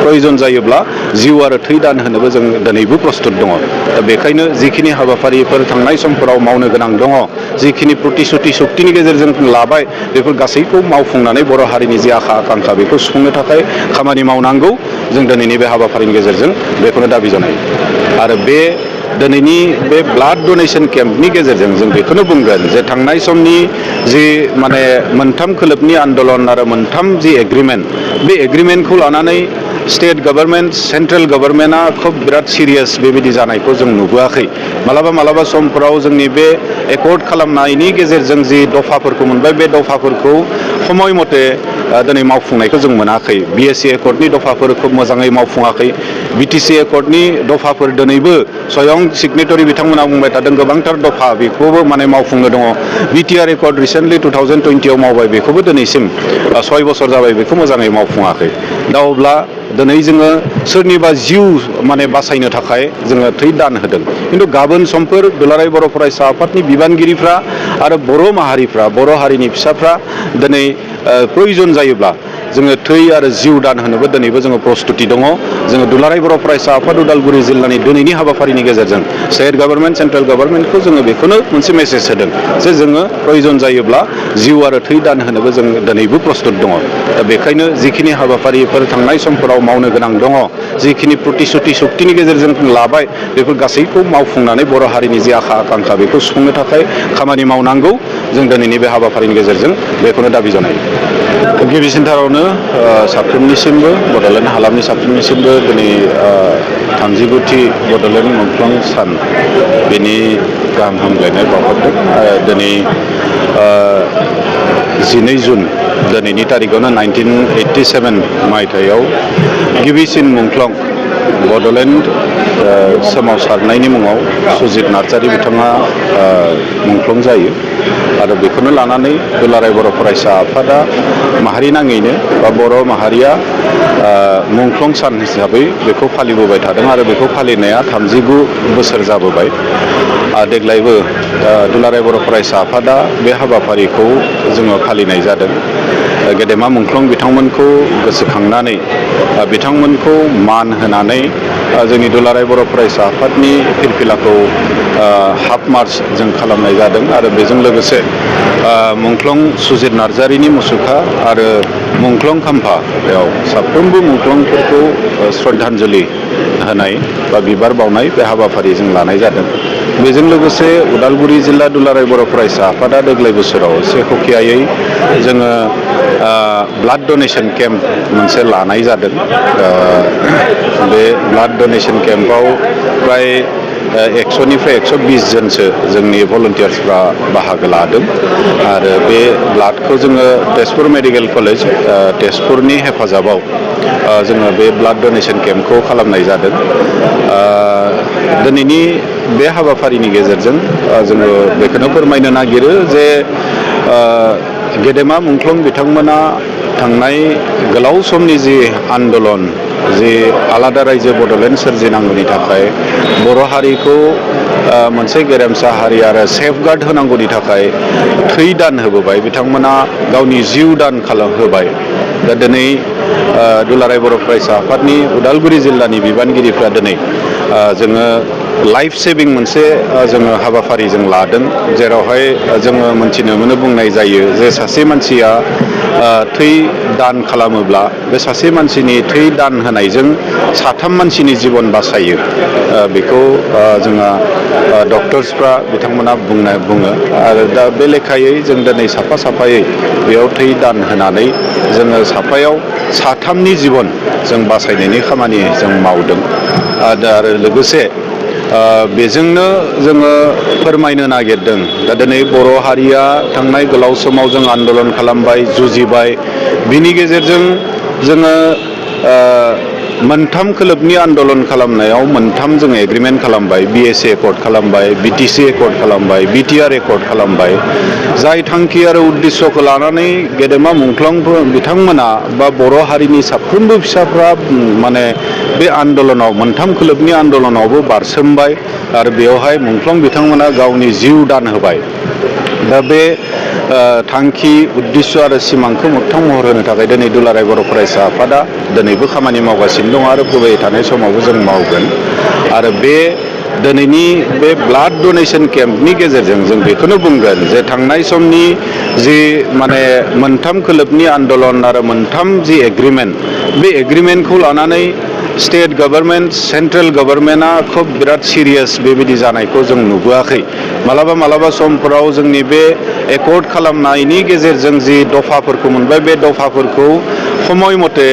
प्रयोजन जायोब्ला जिउ आरो थै दान होनोबो जों दिनैबो प्रस्तुत दङ। दा बेखायनो जिखिनि हाबाफारिफोर थांनाय समफोराव मावनो गोनां दङ, जिखिनि प्रतिश्रुति शक्तिनि गेजेरजों लाबाय, बेफोर गासैखौ मावफुंनानै बर' हारिनि जि आखा आकांक्षा बेखौ सुफुंनो थाखाय खामानि मावनांगौ। जों दिनैनि बे हाबाफारिनि गेजेरजों बेखौनो दाबि जनायो। आरो बे दिनैनि बे ब्लाड डनेशन केम्पनि गेजेरजों जों बेखौनो बुंगोन जे थांनाय समनि जि माने मोनथाम खोलोबनि आन्दलन आरो मोनथाम जि एग्रिमेन्ट, बे एग्रिमेन्टखौ लानानै स्टेट गभर्नमेन्ट, सेन्ट्रेल गभर्नमेन्टआ खोब बिराद सिरियास बेबायदि जानायखौ जों नुबोआखै। मालाबा समफोराव जोंनि बे एकर्ड खालामनायनि गेजेरजों जि दफाफोरखौ मोनबाय, बे दफाफोरखौ समय मथे दिनै मावफुंनायखौ जों मोनाखै। BSc एकर्डनि दफाफोर खोब मोजाङै मावफुङाखै। BTC एकर्डनि दफाफोर दिनैबो स्वयं सिगनेटरि बिथांमोना बुंबाय थादों गोबांथार दफा बेखौबो माने मावफुंनो दङ। BTR एकर्ड रिसेन्टलि 2020आव मावबाय, बेखौबो दिनैसिम 6 बोसोर जाबाय बेखौ मोजाङै मावफुङाखै। दा अब्ला दिनै जोङो सोरनिबा जिउ माने बासायनो थाखाय जोङो थै दान होदों, खिन्थु गाबोन समफोर दुलाराय बर' फरायसा आफादनि बिबानगिरिफ्रा आरो बर' माहारिफ्रा, बर' हारिनि फिसाफ्रा दिनै प्रयोजन जायोब्ला जोङो थै आरो जिउ दान होनोबो दिनैबो जोङो प्रस्तुति दङ। जोङो दुलाराय बर' फरायसा आफाद उदालगुरि जिल्लानि दिनैनि हाबाफारिनि गेजेरजों स्टेट गभर्नमेन्ट, सेन्ट्रेल गभर्नमेन्टखौ जोङो बेखौनो मोनसे मेसेज होदों जे जोङो प्रयोजन जायोब्ला जिउ आरो थै दान होनोबो जों दिनैबो प्रस्तुत दङ। दा बेखायनो जिखिनि हाबाफारिफोर थांनाय समफोराव मावनो गोनां दङ, जिखिनि प्रतिश्रुति शक्तिनि गेजेरजों लाबाय, बेफोर गासैखौ मावफुंनानै बर' हारिनि जि आखा आकांक्षा बेखौ सुफुंनो थाखाय खामानि मावनांगौ। जों दिनैनि बे हाबाफारिनि गेजेरजों बेखौनो दाबि जनायो। गिबिसिनथारावनो साफ्रोमनिसिमबो, बड'लेण्ड हालामनि साफ्रोमनिसिमबो दिनै 39थि बड'लेण्ड मुंख्लं सान बेनि गाहाम हामलायनाय बावहरदों। दिनै 12 जुन दिनैनि तारिखआवनो 1987 मायथाइयाव गिबिसिन मुंख्लं बड'लेण्ड सोमावसारनायनि मुङाव सुजित नार्जारी बिथाङा मुंख्लं जायो। आरो बेखौनो लानानै दुलाराय बर' फरायसा आफादा माहारि नाङैनो बा बर' माहारिया मुंख्लं सान हिसाबै बेखौ फालिबोबाय थादों आरो बेखौ फालिनाया 39 बोसोर जाबोबाय। देग्लायबो दुलाराय बर' फरायसा आफादा बे हाबाफारिखौ जोङो फालिनाय जादों। गेदेमा मुंख्लं बिथांमोनखौ गोसोखांनानै, बिथांमोनखौ मान होनानै जोंनि दुलाराय बर' फरायसा आफादनि फिरफिलाखौ हाफ मार्च जों खालामनाय जादों। आरो बेजों लोगोसे मुंख्लं सुजित नार्जारीनि मुसुखा आरो मुंख्लं खाम्फा, बेयाव साफ्रोमबो मुंख्लंफोरखौ श्रद्धान्जलि होनाय बा बिबार बावनाय बे हाबाफारि जों लानाय जादों। बेजों लोगोसे उदालगुरि जिल्ला दुलाराय बर' फरायसा आफादा देग्लाय बोसोराव एसे हखियायै जोङो ब्लाड डनेशन केम्प मोनसे लानाय जादों। बे ब्लाड डनेशन केम्पआव फ्राय 100निफ्राय 120 जनसो जोंनि भलन्टियार्सफ्रा बाहागो लादों। आरो बे ब्लाडखौ जोङो तेजपुर मेडिकेल कलेज तेजपुरनि हेफाजाबाव जोङो बे ब्लाड डनेशन केम्पखौ खालामनाय जादों। दिनैनि बे हाबाफारिनि गेजेरजों जोङो बेखौनो फोरमायनो नागिरो जे गेदेमा मुंख्लं बिथांमोना थांनाय गोलाव समनि जि आन्दलन, जि आलादा रायजो बड'लेण्ड सोरजिनांगौनि थाखाय बर' हारिखौ मोनसे गेरेमसा हारि आरो सेफगार्ड होनांगौनि थाखाय थै दान होबोबाय। बिथांमोना गावनि जिउ दान होबाय। दा दिनै दुलाराय बर' फरायसा आफादनि उदालगुरि जिल्लानि बिबानगिरिफ्रा दिनै जोङो लाइफ सेभिं मोनसे जोङो हाबाफारि जों लादों, जेरावहाय जोङो मोनथिनो मोनो, बुंनाय जायो जे सासे मानसिया थै दान खालामोब्ला बे सासे मानसिनि थै दान होनायजों 3 मानसिनि जिबन बासायो। बेखौ जोंहा डक्टर्सफ्रा बिथांमोना बुङो। आरो दा बे लेखायै जों दिनै साफायै बेयाव थै दान होनानै जोङो साफायाव 3नि जिबन जों बासायनायनि खामानि जों मावदों। आरो लोगोसे बेजोंनो जोङो फोरमायनो नागिरदों, दा दिनै बर' हारिया थांनाय गोलाव समाव जों आन्दलन खालामबाय, जुजिबाय। बिनि गेजेरजों जोङो मोनथाम खोलोबनि आन्दलन खालामनायाव 3 जोङो एग्रिमेन्ट खालामबाय। BSc एकर्ड खालामबाय, BTC एकर्ड खालामबाय, BTR एकर्ड खालामबाय। जाय थांखि आरो उद्देश्यखौ लानानै गेदेमा मुंख्लं बिथांमोना बा बर' हारिनि साफ्रोमबो फिसाफ्रा माने बे आन्दलनाव, 3 खोलोबनि आन्दलनावबो बारसोमबाय। आरो बेवहाय मुंख्लं बिथांमोना गावनि जिउ दान होबाय। दा बे थांखि उद्देश्य आरो सिमांखौ मोगथां महर होनो थाखाय दिनै दुलाराय बर' फरायसा आफादा दिनैबो खामानि मावगासिनो दं आरो फैबाय थानाय समावबो जों मावगोन आरो दिनैनि बे ब्लाड डनेशन केम्पनि गेजेरजों जों बेखौनो बुंगोन जे थांनाय समनि जि माने मोनथाम खोलोबनि आन्दलन आरो मोनथाम जि एग्रिमेन्ट बे एग्रिमेन्टखौ लानानै स्टेट गभर्नमेन्ट सेन्ट्रेल गभर्नमेन्टआ खोब बिराद सिरियास बेबायदि जानायखौ जों नुबोआखै मालाबा समफोराव जोंनि बे एकर्ड खालामनायनि गेजेरजों जि दफाफोरखौ मोनबाय बे दफाफोरखौ समय मथे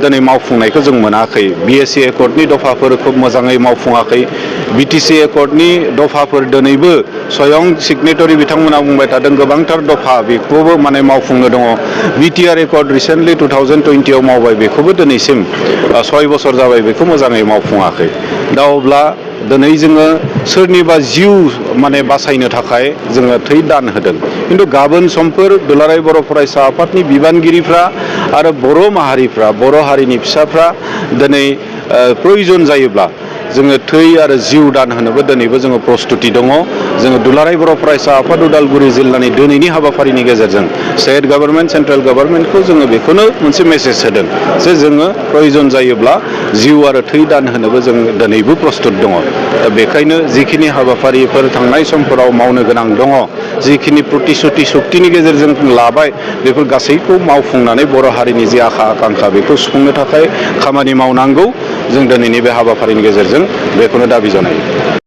दिनै मावफुंनायखौ जों मोनाखै BSc एकर्डनि दफाफोर खोब मोजाङै मावफुङाखै BTC एकर्डनि दफाफोर दिनैबो स्वयं सिगनेटरि बिथांमोना बुंबाय थादों गोबांथार दफा बेखौबो माने मावफुंनो दङ BTR एकर्ड रिसेन्टलि 2020आव मावबाय बेखौबो दिनैसिम 6 बोसोर जाबाय बेखौ मोजाङै मावफुङाखै दा अब्ला दिनै जोङो सोरनिबा जिउ माने बासायनो थाखाय जोङो थै दान होदों खिन्थु गाबोन समफोर दुलाराय बर' फरायसा आफादनि बिबानगिरिफ्रा आरो बर' माहारिफ्रा बर' हारिनि फिसाफ्रा दिनै प्रयोजन जायोब्ला जोङो थै आरो जिउ दान होनोबो दिनैबो जोङो प्रस्तुति दङ जोङो दुलाराय बर' फरायसा आफाद उदालगुरि जिल्लानि दिनैनि हाबाफारिनि गेजेरजों स्टेट गभर्नमेन्ट सेन्ट्रेल गभर्नमेन्टखौ जोङो बेखौनो मोनसे मेसेज होदों जे जोङो प्रयोजन जायोब्ला जिउ आरो थै दान होनोबो जों दिनैबो प्रस्तुत दङ दा बेखायनो जिखिनि हाबाफारिफोर थांनाय समफोराव मावनो गोनां दङ जिखिनि प्रतिश्रुति सक्तिनि गेजेरजों लाबाय बेफोर गासैखौ मावफुंनानै बर' हारिनि जि आखा आकांक्षा बेखौ सुफुंनो थाखाय खामानि मावनांगौ जों दिनैनि बे हाबाफारिनि गेजेरजों बेखौनो दाबि जनायो।